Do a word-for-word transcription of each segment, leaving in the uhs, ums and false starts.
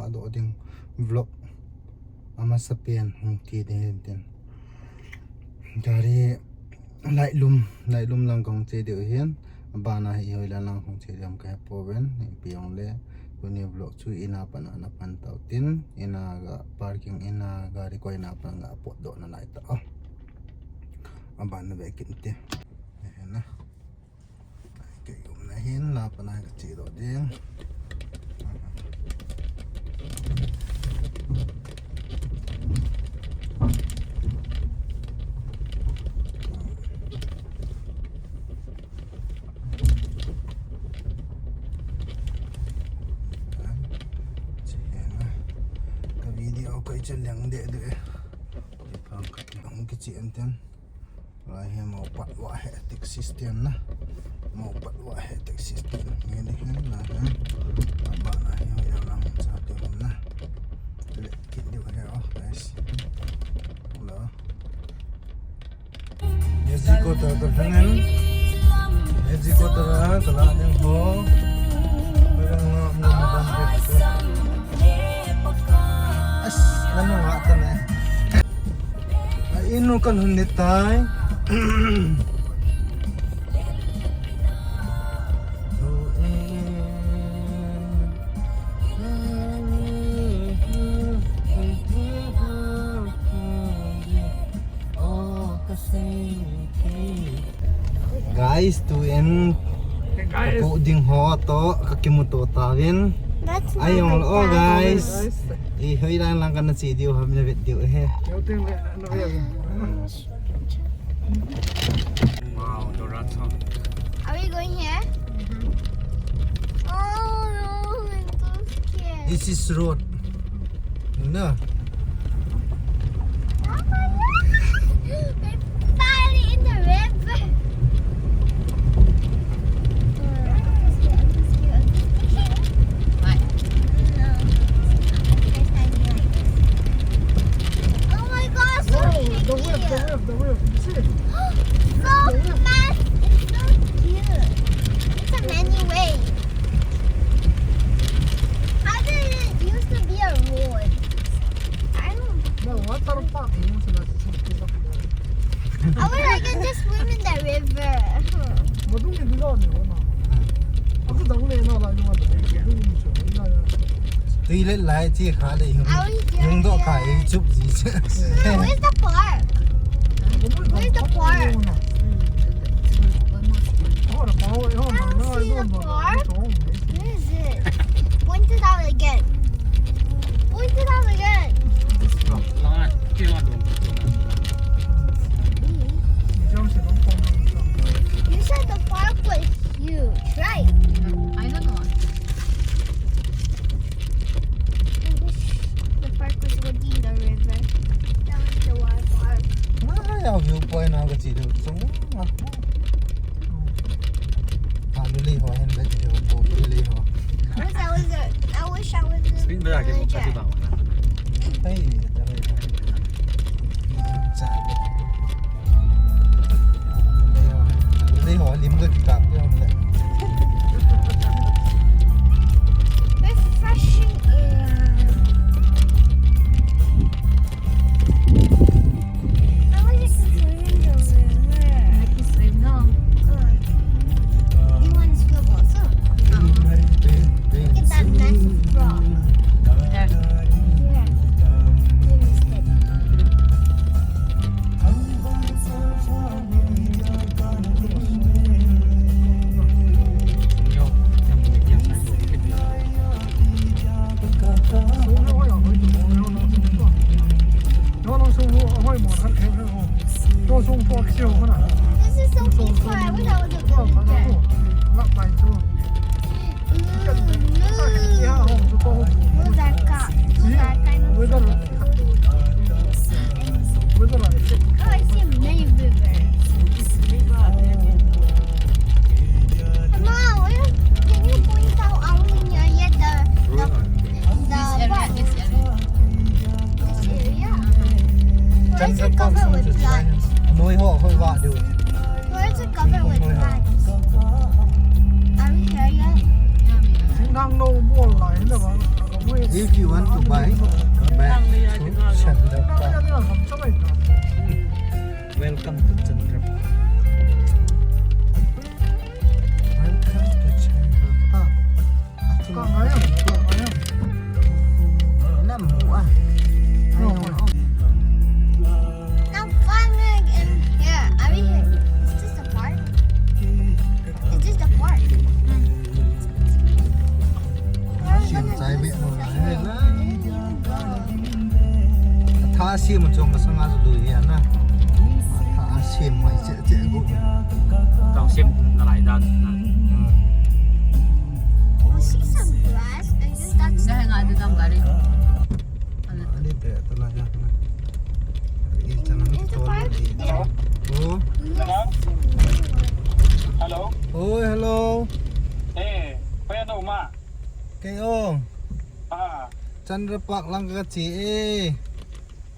Doh ding vlog amasapen hung ti ding hin tin. Gari Lailum, Lailum lang kahung che diu hin. Abana hi hoilang lang hung che diu ham kahe pouvin. Ipi jongle tuni vlog chu ina pana ana pan tau tin. Ina ga parking, ina gari koina pana ga potdoh nalai tau. Abana ve kit te. Hena. Kei umna hin la pana kache doh ding. Ka video koi cha leng de de. Pang ka hung kiche enten. Lai hi mopat wa he taxi stand na. Mopat wa he taxi stand. Nge ni he la he. Abana hi ho ya la hung cha te hom na. Le kit diu he oh, guys. Hello. Ye ji ko ta ta phangan. Ye ji ko ta ra ta la ding ho. Parang ngam ngam ngam. As, nanu ngah ta ne. A inu kan hun ni tai. Guys, tu in Guys. Kapu ding ho to, kakimuto tauvin. That's Ai, not ong, oh, guys. Guys. I hoi lang lang kana che diu ham na vet diu he. Yo ting le, na ve. Wow, the rat sound. Are we going here? Mm-hmm. Oh no, I'm so scared. This is road. No. Oh my God! We're finally in the river. What? Oh my God, so shaky. Whoa, the wave, the wave, the wave. You see it? So fast. It's so cute. It's a many way. How did it used to be a road? I don't know. No, water park. I wish I can just swim in the river. Madung ni dilo ni ho na. Aku dang le na la ni ma. Madung ni cho. Tui le lai chi kha le hung. Hung do kha i chup ji. No, where's the park? Where's the park? Oh, the park. Oh, I don't see the park. Where is it? Point it out again. Point it out again. You said the park was huge, right? I don't know. I wish the park was looking the river. That was the water park. Ah, ya viewpoint na ka chi do. So, ah. Ah, luli ho, hen bet ho, luli ho. I wish I was a, I wish I was a Speed ba ya ki manager. Hey, dale. Cha. Luli ho, lim ka ki kap yo le. Refreshing air. I was just swimming the river. Like you swim, no? Uh, you wanna swim also? Look at that massive frog. Yeah. Yeah. We missed it. This is so peaceful. I wish I was a villager. Mm, mm. Look at that. Look at that kind of Oh, I see many rivers. Mom, where, can you point out our area, the, the, the park? This area. Why is it covered with plants? Noi ho, hoi va diu. Why is it covered with plants? Are we here yet? Sing nang no bol lai na ba. If you want to buy, buy to Chandra Park. Welcome to Chandra Park. Welcome to Chandra Park. Namu ah. Now finally in here. Are we here? Is this the park? Is this the park? Siam chai beh mo na he la. Tha siam chong ka sanga du hi na. Tha siam mai che che go. Tao siam na lai dan na. Hmm. We'll see some grass and you start. Dahil nga doon ang gari. Ano? Ano yung kaya ito na yan? Yung sa nang Is the ito, park ano, there? Oh. Yes. Hello? Oi, hello. Eh, kaya na uma. Kayo. Ah. Chandra Park lang ka chi eh.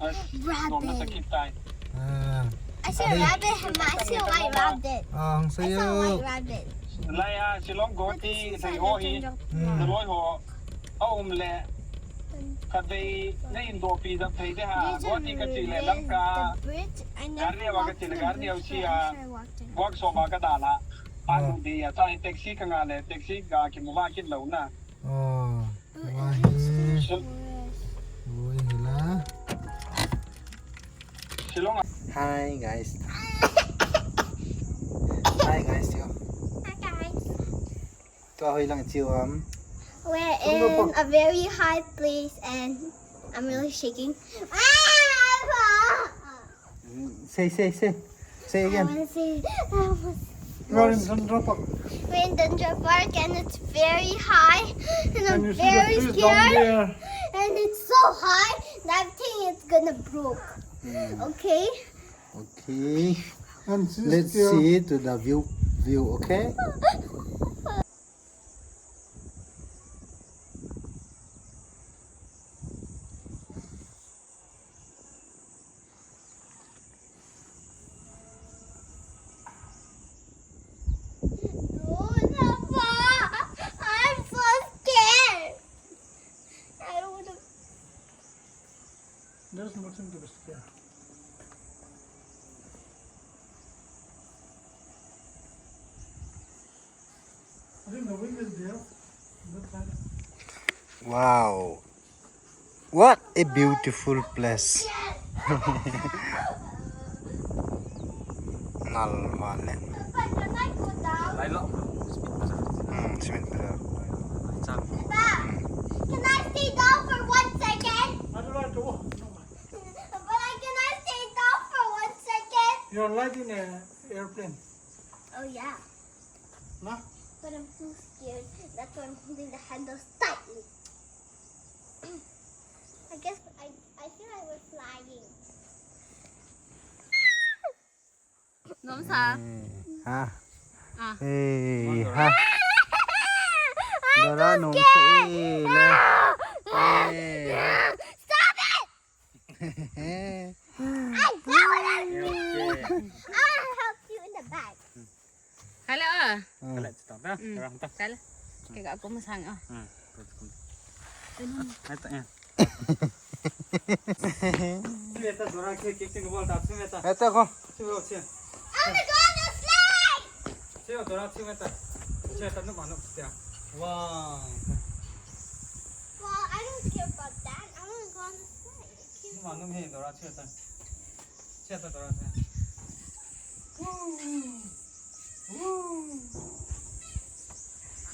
As, Rabbit. Nung nasakit tayo. Ah. I see a rabbit, Hema. I see a white rabbit. Ah, ang I saw a sayo. White rabbit. Laya, Shillong Guwahati, What is this? Thai ho hi. Chandra Hmm. Naloi ho. A um le. Kadei, na indo pi da thei de ha. These are Guwahati ka chi le red, Lamka. The bridge. I never Garni wa ka walked chi on le the Garni bridge, au but si I a. Should walk in. Workshop a ka da la. Ah. Anu de ya, chai taxi ka nga le, taxi ka ki mu wa kin lo na. Oh. Wahi. Oi, hila. Hi guys. Hi guys, yo. Hi guys. Tua hoi lang chiu am. We're in a very high place and I'm really shaking. Say, say, say. Say again. I wanna say, I wanna We're in Chandra Park. We're in Chandra Park and it's very high and I'm very scared. And it's so high that I think it's gonna broke. Hmm. Okay? Okay. And let's see to the view, view, okay? Oh, Papa, I'm so scared. I don't wanna. There's nothing to be scared. I think the wind is there. That side. Wow. What a beautiful place. Nal vale. Lai lo. Hmm, cement pillar. Can I stay down for one second? I don't like to walk. But I, can I stay down for one second? You're like in an airplane. Oh, yeah. Nah. But I'm too scared. That's why I'm holding the handles tightly. I guess I, I feel like we're flying. Nom sa? Eh, ha. Ah. Eh, ha. Dora nom sa eh, le. Eh. Stop it! I don't want to. Okay, okay. I'll help you in the back. Hello. Ah. Kala, stop, ha? Hmm. Orang tu. Kala. Kaya aku masang, ah. Hmm. Ito, yan. Sumeta, Dora, ke, ke, ke, wall ta, sumeta. Ito ko. Sumeta, sumeta. I wanna go on the slide! Sumeta, Dora, sumeta. Sumeta, no, no, sumeta. Wow. Well, I don't care about that. I wanna go on the slide. It cute. No, no, hey, Dora, sumeta. Sumeta, Dora, sumeta. Woo. Woo.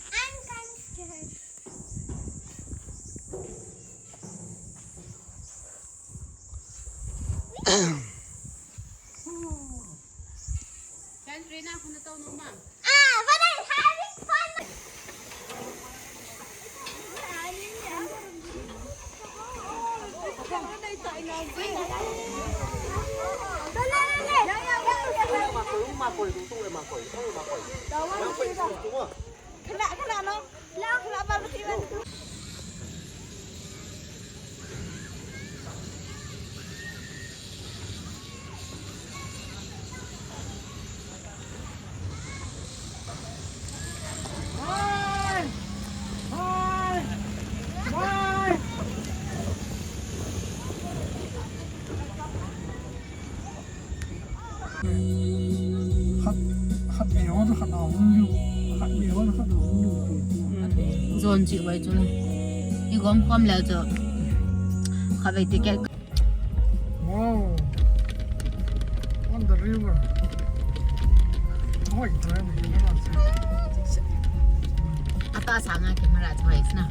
I'm kind of scared. Khat, khat vei hon khat a hung lu, khat vei hon khat a hung lu. Jon chi vai chun. I gom khom leh chu. Khat vei ticket. Wow. On the river. Oi, try me. Ata sanga camera choice na.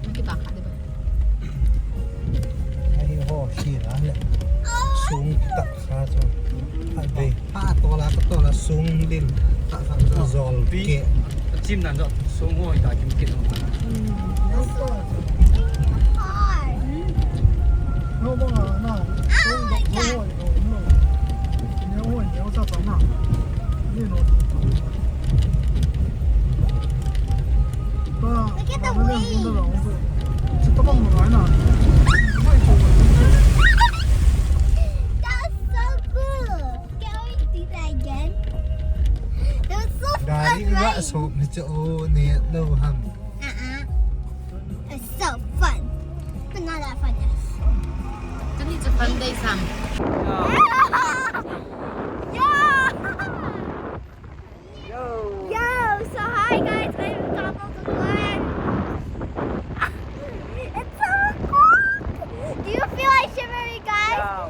Nakita kha de ba. Ahi ho, hi la le. Sung tak kha chu. Ade, ha to la, to la sung din. Ta kha chu zol ke. Chim nan jo sung ho ta kim kit. No, no, no. Sung ho, no. Ni ho, ni ho sa pa na. Ni no. Look at the wings. That was so cool. Can we do that again? It was so fun, right? Gari ga so mi cho ne lo ham. Uh-uh. It's so fun. But not that fun, yes. Tuni chu fun day sam. Yeah! Yo! Yo, so hi guys, I'm Papa Glenn. It's so cold! Do you feel like shivering, guys? Yeah.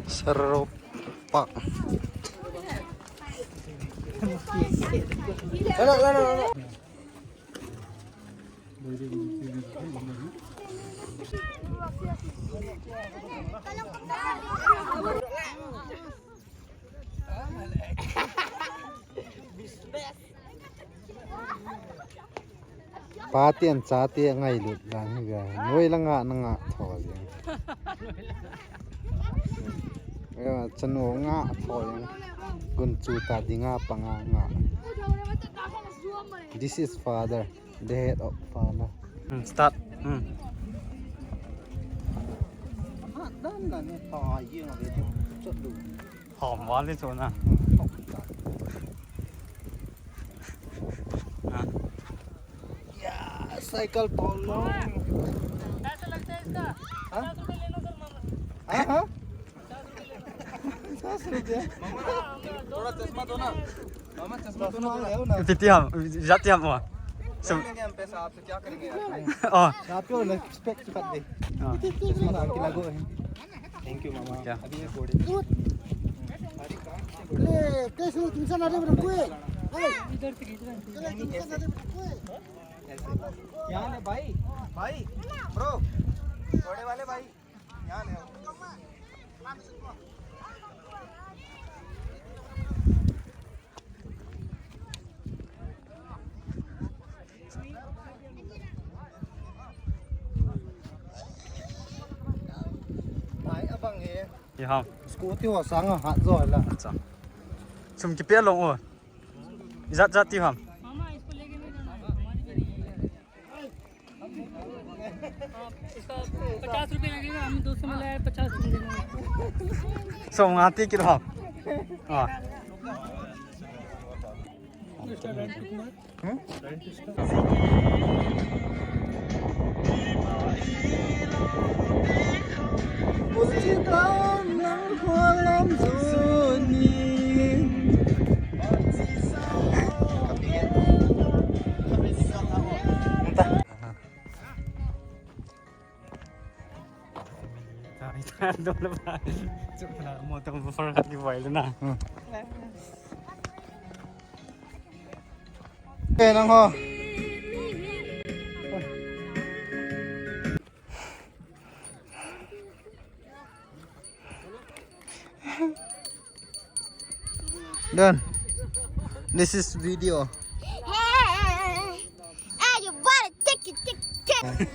Saro Park. Pate an chate angailut dan hi ga. Noi la nga na nga tho jeng. Chanu nga tho jeng. Gunchu ta dinga panga nga. This is father. The head of father. Hmm, start. Hmm. Hom wali chu na. Ah. Yeah, cycle tol lo. कैसा लगता है इसका? हाँ? पचास रुपये लेना सर, मामा। हाँ, हाँ। पचास रुपये। थोड़ा चश्मा दो ना। मामा, चश्मा दो ना थोड़ा। Piti ham, jati ham wa. नहीं लेंगे हम पैसा आपसे, क्या करेंगे यार? Oh. Thank you, मामा। क्या? अभी ये घोड़े। ले, कैसे हो? तुमसे नारे में रुको। ए, इधर से खींच रहे हैं। चलो, तुमसे नारे में रुको। यहाँ ले भाई, भाई, bro। बड़े वाले भाई, यहाँ ले आओ। Mai abang e. Ye ham. Scooty ho sanga hat jo la. Acha. Sum kipe long o. Ijat jat ti ham. मामा, इसको लेके नहीं जाना है, हमारी भी नहीं है। आप इसका पचास रुपये लगेगा, हम दो सौ में लाए, पचास तुम देना। Som nga ti kilo ham. Ah. Motor mo for hat ki boy na. Okay, nang ho. Done. This is video. Hey, hey, you better take it, take it, take it.